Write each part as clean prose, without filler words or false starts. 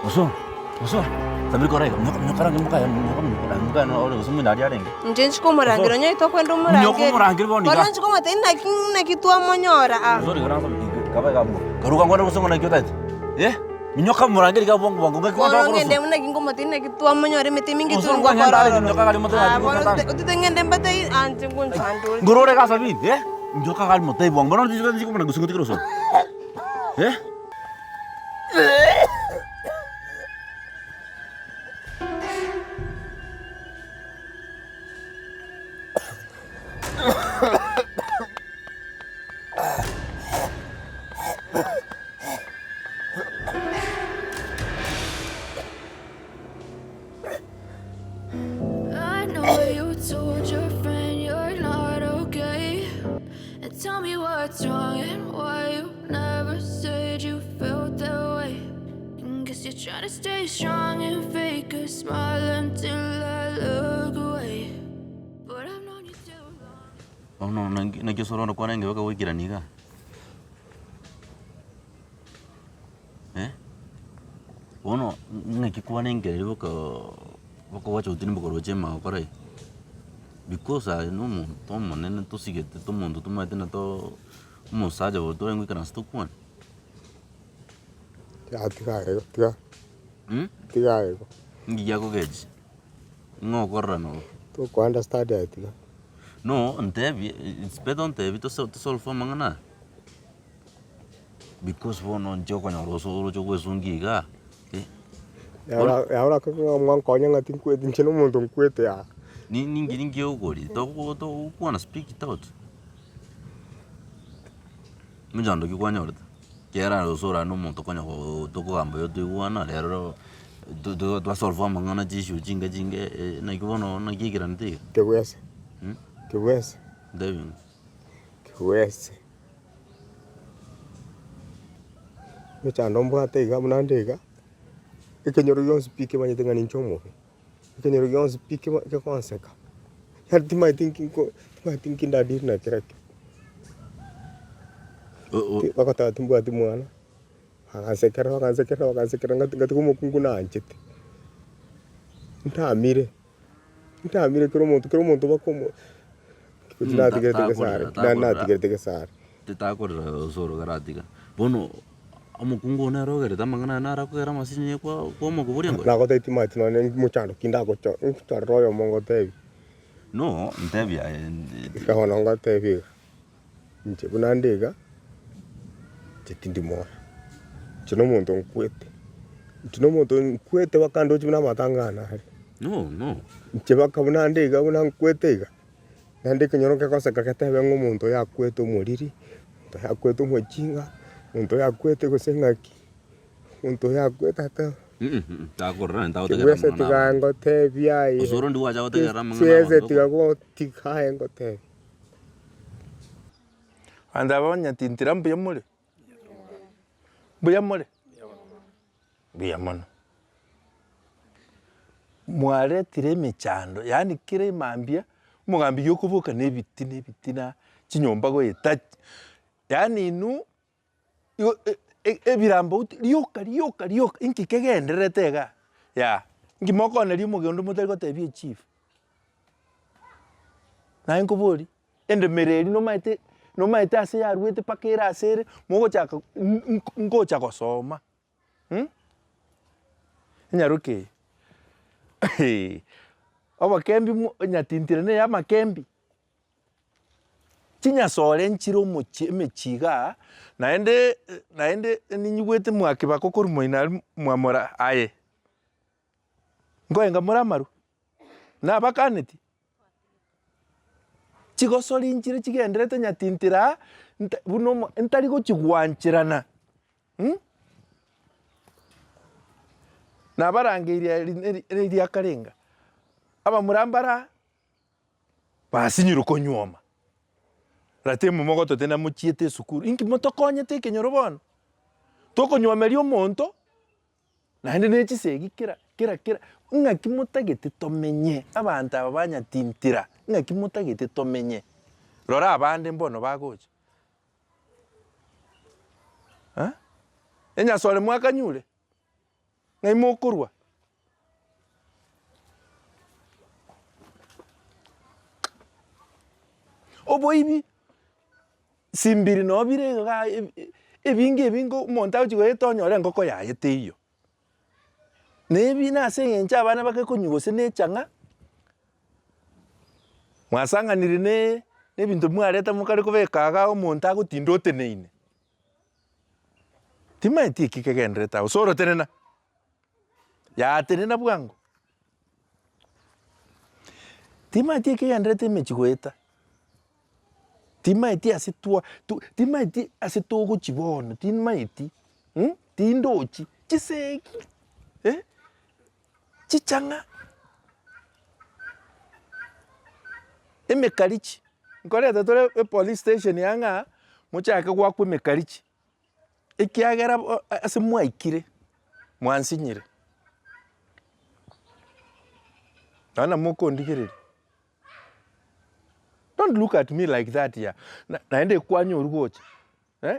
Osoro, osoro, sabiri kora iga, minyoka minyoka range mokaye minyoka minyoka range mokaye ore gose moino aria arenge. Inche nchi komorangera onye tokwenda Minyoka omorangeri. omorangeri bono iga. Bono nchi komotebia naki naki twamonyora aa. Osoro iga nasa kaba iga abwo. Karuka ngwane gose ng'o naki otagete? Eh, minyoka omorangeri iga bwango bwango ngaki Bono kwataka ng'ende koroswa. buna naki nkomotebia naki twamonyora emete eminge Osoro turi ngwang'enda gokora are ororo. minyoka gari mote Aa gati bono gokatanga. otete ng'ende mbatebie aa inche ngonchanda ore. Ngorore iga Sabiri, eh, minyoka gari motebi bwango bono nchi komanya gose ngotigere osoro. Eh. I know you told your friend you're not okay. And tell me what's wrong and why you never said you felt that way. And guess you're trying to stay strong and fake a smile until I look away. But I've known you too long. Bono naki naki osoro onde kwarenge bakagoikerania igaa? Eh, bono ng'aki kwarengereria boka bokogocha gotindi bokoroche emagokoro eye? Because aye na omonto omonene tosigete omonto tomaete na too omosacha oyo torenge goikaransa tokwane. Tiga tiga igo tiga tiga igo. Inki giakogechi? Ng'o okorora nobo? Toko understand aye tiga. No ntebie, it's better ontebie tose tosolve amang'ana aya. Because bono inche okonyora ose oroche ogwesungia igaa, eh. Yara yara ng'a mwankonya ng'a tinkweti inche na omonto nkwete aa. Ni ninki ninki ogokoria togo togokwana speak it out. Mochando ki kwanyorete? Ekiagera gose orare na omonto okonya go tokogamba oyo toigwana rero to to twasolve amang'ana chiissue chinge chinge naki bono naki ekeranete iga? Kebwese, kebwese, Ntebi ng'o? kebwese. Emechando mbwate iga buna nde iga, ekenyoro gionsi pi kemanyete ng'a ninche omobe, ekenyoro gionsi pi keba kegonseka, yaani timanyeti nki nko timanyeti nki ndadeal na kerokio. Bagoteba timbwati mwana, bagansekera bagansekera bagansekera ngati ngatiga omokungu naanchete, ntamire. Ntamire kera omonto, kera omonto bakomo natigerete gesare, Takorera, natigerete gesare. Titakorera osoro karatiga. Bono omokungu one nere ogerete amang'ana aya naro akogera amasinyo kwa kwamokoboria ngore? Nagotebia timanyeti nonye mochando ki ndagocho nchorere oyomo ngotebie. No, ntebie aye Ika bono ngotebie iga, inche buna nde iga, inche tindi moyo, inche na omonto nkwete, inche na omonto nkwete mpaka ndoche buna amatanga ane are. No, no. Inche mpaka buna nde iga buna nkwete iga, naende ekenyoro kegoseka getebe ng'a omonto oyo akwete omoriri, omonto oyo akwete omochinga, omonto oyo akwete gose ng'aki, omonto oyo akwete ata. Takorora naende tagotegerera Kebwese amang'ana tiga abanto. ngotebie aye, Osoro ndigocha gotegerera amang'ana Kiese abanto. tiga go tiga aye ngotebie. Abanto aba banyatintira mbuya more? Mbuya more? Mbuya mono. Mwaretire emechando, yaani kera emambia, omogambi giokoboka na ebitina ebitina, chinyomba goeta, yaani inwe igo ebirambauti rioka rioka rioka, inki kegendererete igaa? Yaya, inki mokoneria omogendo motari gotebia echief? Naye nkoborie, endemero eria nomaete nomaete ase yarwete mpaka ere ase ere, mogochaka ngocha gosoma enyaroke eye eh, obokembi mo nyatintire na eyamakembi, chinyasore nchire omochie emechie igaa, naende naende ninyigwete mwakibaka okorwa moino aria mwamora aye. Nkoenga more amarwa? Nabakaneti? Chigosori nchire chigenderete nyatintira aa, nta buna omo ntari gochigwancherana mh, nabarangeirie eri eri eriakarenga, abamura mbare aa, basinyirwe konyuoma, ratemo mogototena mochiete esukuru, inki motokonyete ekenyoro bono? Tokonywomeria omonto. Naende ne chisegi kera kera kera, ng'aki motagete tomenye? Abanto aba banyatintira, ng'aki motagete tomenye? Rora abande mbono bagocha eh, enyasore mwakanyure? Ng'ai mokorwa? Oboibi, simbiri noo bire igaa ebinge ebinge omonto agochi goeta onyore engoko yaye teiyo. Na ebi nase eng'encho abana bake konywa gose na echang'a, mwasang'anire na ebinto mwareta mokare kobeka igaa omonto agotinda oteneine. Timaeti eki kegenderete agwo, soro tenena, yatenena bwango. Timaeti ekegenderete emechie goeta, timaeti ase twa to timaeti ase togochia bono, timaeti tindochi, chisegi eh, chichang'a, emekarichi, nkoreta tore epolice station ang'e aa, mochake goakwa emekarichi, ekiagera bo ase mwaikire, mwansinyire. Nonya na mokondigereria, don't look at me like that yah, naende ekwanyorwa gocha,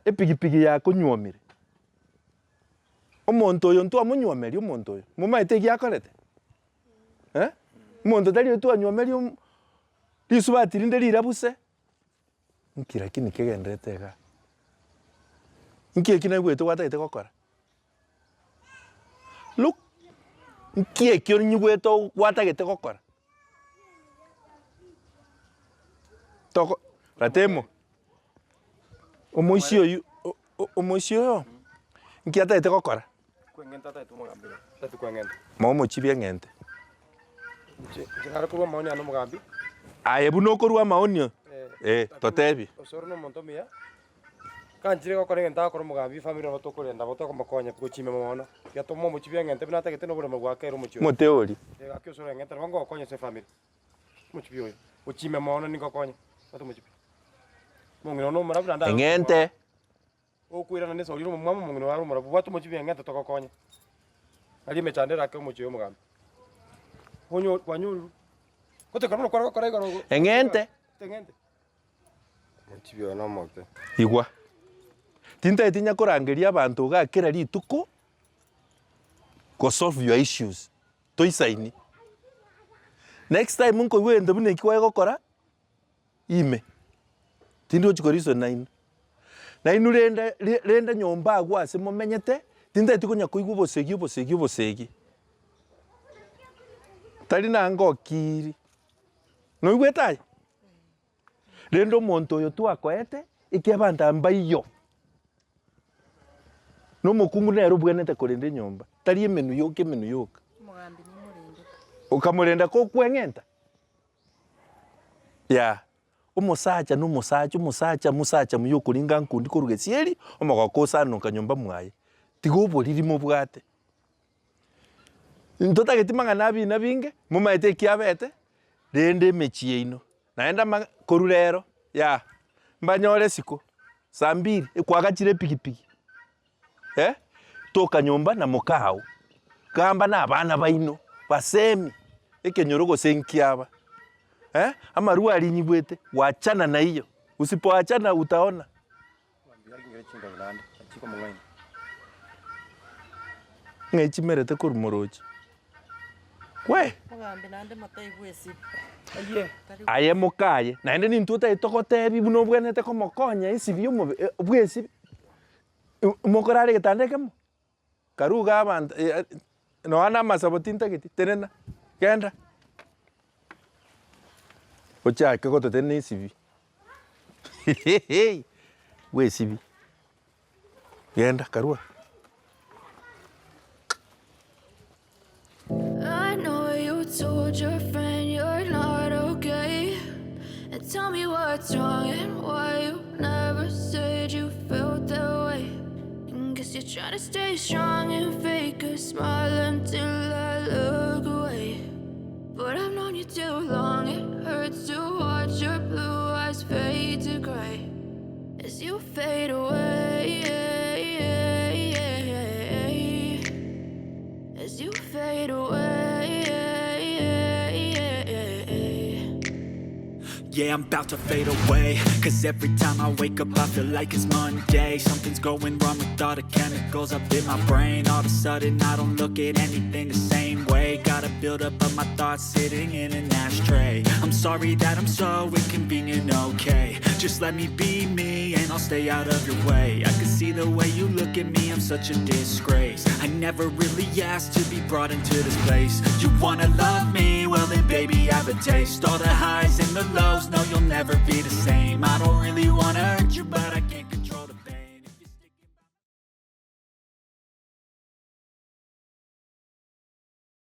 epigipigi yakonywomire. Omonto oyo ntwamonywomeria omonto oyo, momaete eki akorete? Omonto tari oyo twanywomeria omo risubati rinde rirabuse, nki lakini kegenderete igaa? Nki eki naigwete gwatagete gokora? Look, nki ekio nyigwete gwatagete gokora? Toko ratemo, omoisia oywo o- o- omoisia oyo, nki atagete gokora? Kweng'enta atagete omogambi oyo, tati kweng'enta. Momochibie eng'ente. Inche inche nare korwa amaoni ane omogambi. Aye buna okorwa amaoni Eh, eh, totebie. Osoro nomonto omuya, Ganchire gokora egento agokora omogambi efamiri nabo tokorenda nabo tokomokonya pi gochimema mono. Tiga tomoe omochie bw'eng'ente buna atagete na oboremo bwake ere omochie oyo. Omote oria. Eh gaki osoro eng'ente nabo ngogokonya ase efamiri. Omochie oyo, gochimema mono ningokonye, bwata omochie pi. Omong'ina one omorabu naende are Eng'ente. Okoirana na esori ere omomwamu omong'ina oye are omorabu, bwata omochie bw'eng'ente togokonye. Aria emechando erake omochie oyo omogambi. Onye kwanyorire, gotekora buna kware gokora igoro Eng'ente. Eng'ente. Igwa, tintageti nyakorangeria abanto igaa kera rituko go solve your issues, toisaini. Next time nkoigwa egento buna eki kwaye gokora, ime, tindi gochi ko reason nainwe. Nainwe rende rende nyomba agwo ase momenyete, tintageti konya koigwa obosegi obosegi obosegi. Tari nangokiiri, noigwete aye? Rende omonto oyo twakoete, ekia abanto aba mbaiyo, na omokungu nere obwenerete korenda enyomba, tari emenwa yoka emenwa yoka. Omogambi nimorendete. Okamorenda kokweng'enta? Yah, omosacha na omosacha, omosacha mosacha muya okoringa nkundi korwa gesieri, omogoko osanoka nyomba mwaye, tiga oboriri mobwate. Ntotageti mang'ana abina binge, momaete eki abete, rende emechie yaino. Naende amang'a korwa rero, yah, mbanyore isiko, saa mbiri, kwagachire epikipiki, eh, toka nyomba na mokao, gamba na abana baino, basemi, ekenyoro gose nkiaba, eh, amarwa aria nyigwete, wachana na iyo, usipoachana utaona. Ng'ai chimerete korwa moroche? Wee! Aye mokaye, naende nintwe otagete togotebi buna obwenerete komokonya esibi omobe bwesibi, mokorara egetanda ekemo? Karue iga abanto nonya na amasabo tintageti, tenena, genda. Ochake gototenena esibi, bwesibi, genda karue. I know you told your friend you're not okay. And tell me what's wrong and why you never said you felt that way. And guess you're trying to stay strong and fake a smile until I look away. But I've known you too long, it hurts to watch your blue eyes fade to gray as you fade away. As you fade away. Yeah, I'm about to fade away. Cause every time I wake up, I feel like it's Monday. Something's going wrong with all the chemicals up in my brain. All of a sudden, I don't look at anything the same way. Gotta build up of my thoughts sitting in an ashtray. I'm sorry that I'm so inconvenient, okay? Just let me be me and I'll stay out of your way. I can see the way you look at me, I'm such a disgrace. I never really asked to be brought into this place. You wanna love me? Well, then, baby, I have a taste. All the highs and the lows, no, you'll never be the same.